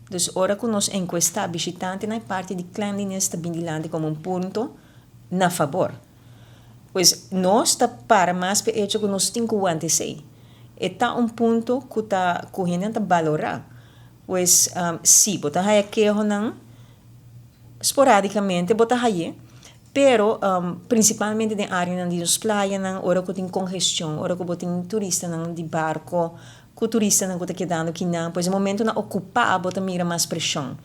Dus ora ku nos enkuestá bishitantenan e parti di cleanliness ta bin dilanti komo un punto na fabor. Pues nos ta para mas p'e echo ku nos tin ku wanta esei. E ta un punto ku ta ku hendenan ta balorá. Pues si bo ta haya kehonan sporadicamente bo ta haye, pero principalmente den areanan di nos playanan ora cu tin congestion, ora cu bo tin turistanan di barco cu turistanan cu ta kedando kinan, pues e momentonan ocupa bo ta mira mas presion.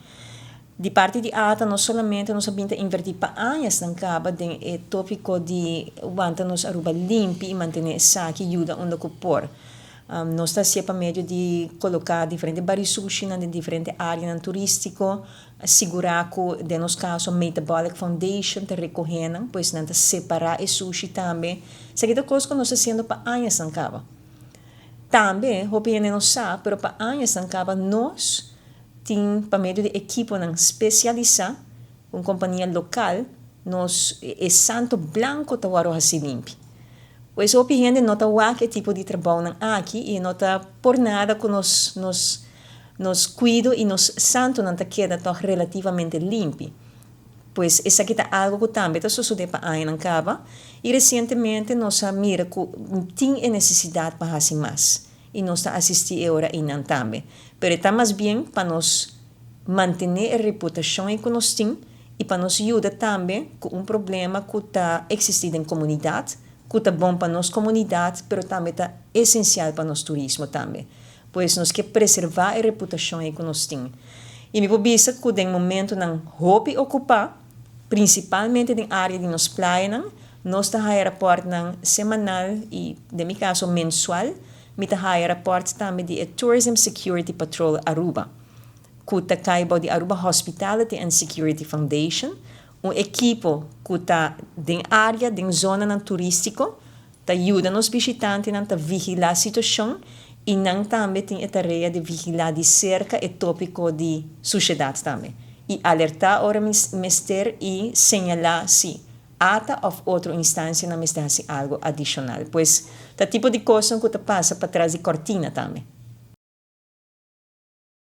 Di parti di ATA no solamente nos a bin ta inverti pa añasnan caba den e topico di wanta nos Aruba limpi y mantene esaki yuda unda cu por. Nos ta hacié pa medio di coloca diferente bari sushinan den diferente areanan turistico, sigura cu den nos caso Metabolic Foundation ta recoge nan, pues nan ta separa e sushi tambe. Esaki ta cos cu nos ta haciendo pa añasnan caba. Tambe, hopi hende no sa, pero pa añasnan caba nos tin pa medio di ekiponan specialisa, un compania local, nos e santo blanco ta worde haci limpi. Pues hopi hende no ta wak e tipo di trabounan aki i no ta por nada ku nos nos nos kuido i nos santunan ta keda tòg relativamente limpi. Pues esaki ta algu ku tambe ta sosodé pa añanan kaba i resientemente nos a mira ku tin e nesesidat pa hasi mas i nos ta asistí e ora einan tambe. Pero e ta mas bien pa nos mantené e reputashon ei ku nos tin i pa nos yuda tambe ku un problema ku ta eksistí den komunidat, ku ta bon pa nos komunidat pero tambe ta esensial pa nos turismo tambe. Pues nos ke preservá e reputashon ei ku nos tin. I mi por bisa ku den momentunan hopi okupá, prinsipalmente den área di nos playanan, nos ta haya rapòrtnan semanal i den mi kaso mensual, mi ta haya rapòrt tambe di e Tourism Security Patrol Aruba, ku ta kai bou di Aruba Hospitality and Security Foundation, un ekipo ku ta den área, den zonanan turístiko, ta yuda nos bishitantenan ta vigilá situashon i nan tambe tin e tarea di vigilá di serka e tópiko di sushedat tambe i alertá ora mester i señalá si ata òf otro instansianan mester hasi algu adishonal. Pues ta tipo di kosnan ku ta pasa patras di kòrtina tambe.